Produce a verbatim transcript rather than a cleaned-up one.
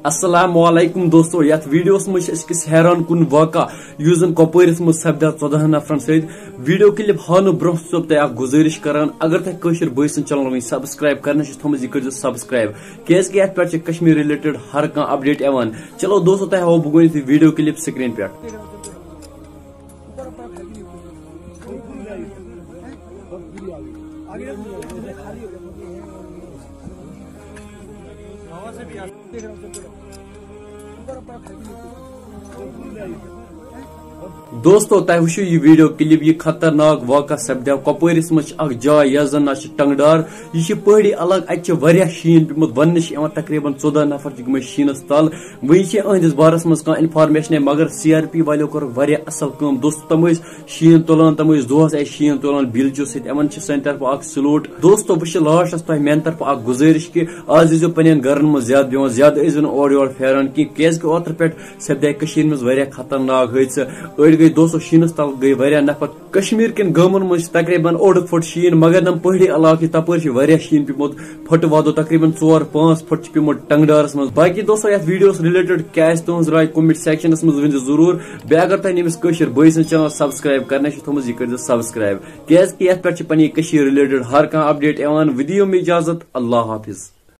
السلام علیکم دوستو، یتھ ویڈیوس منٛز چھِ أسۍ أکِس حیران کُن واقعہ، یُس زن کۄپوٲرِس منٛز سپدیو ژۄدہن نفرن سۭتۍ۔ ویڈیو کلپ ہاونہٕ برونٛہہ چھُسو تۄہہِ اکھ گُزٲرِش کران، اگر تۄہہِ کٲشِر بٲے سٕنٛز چینل وٕنہِ سبسکرائب کرنہٕ چھِ تھٲومٕژ، یہِ کٔرۍزیو سبسکرائب، کیازِ کہِ یتھ پٮ۪ٹھ چھِ کشمیر ریلیٹڈ ہر کانٛہہ اپڈیٹ یِوان۔ چلو دوستو، تۄہہِ ہاوو بہٕ گۄڈٕنیتھٕے ویڈیو کلپ سکرین پٮ۪ٹھ۔ دوستو، تۄہہِ وٕچھِو یہِ ویڈیو کلپ، یہِ خطرناک واقعہ سپدیو کۄپوٲرِس منٛز چھِ اکھ جاے یۄس زن ناو چھِ ٹنگڈار۔ یہِ چھِ پہٲڑی علاقہٕ، اتہِ چھِ واریاہ شیٖن پیوٚمُت، وننہٕ چھِ یِوان تقریباً ژۄدہ نفر چھِ گٔمٕتۍ شیٖنس تل۔ وۄنۍ چھِ أہنٛدِس بارس منٛز کانٛہہ انفارمیشن، مگر سی آر پی والیو کٔر واریاہ اصل کٲم۔ دوستو، تِم ٲسۍ شیٖن تُلان، تِم ٲسۍ دۄہس اَسہِ شیٖن تُلان، بِلچو سۭتۍ، یِمن چھِ سانہِ طرفہٕ اکھ سلوٹ۔ دوستو، بہٕ چھُس لاسٹس تۄہہِ میانہِ طرفہٕ اکھ گُزٲرِش کہِ آز ٲسۍزیو پننٮ۪ن گرن منٛز زیادٕ بیٚہوان، زیادٕ ٲسۍزیو نہٕ اورٕ یورٕ پھیران کینٛہہ، کیازِ کہِ اوترٕ پٮ۪ٹھ سپدے کٔشیٖرِ منٛز واریاہ خطرناک حٲدثہٕ۔ أڑۍ گٔے، دوستو، شیٖنس تل گٔے واریاہ نفر۔ کشمیر کٮ۪ن گامن منٛز چھِ تقریباً اوٚڑ فُٹ شیٖن، مگر یِم پہٲڑی علاقہٕ چھِ، تپٲرۍ چھِ واریاہ شیٖن پیوٚمُت۔ فُٹہٕ وادو تقریباً ژور پانٛژھ فُٹ چھِ پیوٚمُت ٹنگڈارس منٛز۔ باقی دوستو، یتھ ویڈیوس ریلیٹڈ کیٛاہ آسہِ تُہنٛز راے، کمنٹ سیکشنس منٛز ؤنۍ زیو ضروٗر۔ بیٚیہِ اگر تۄہہِ نٔمِس کٲشِر بٲے سٕنٛز چینل سبسکرائب کرنٕے چھِ تھٲومٕژ، یہِ کٔرۍزیو سبسکرائب، کیازِ کہِ یتھ پٮ۪ٹھ چھِ پننہِ کٔشیٖرِ ریلیٹڈ ہر کانٛہہ اپڈیٹ یِوان۔ وۄنۍ دِیِو مےٚ اجازت، اللہ حافظ۔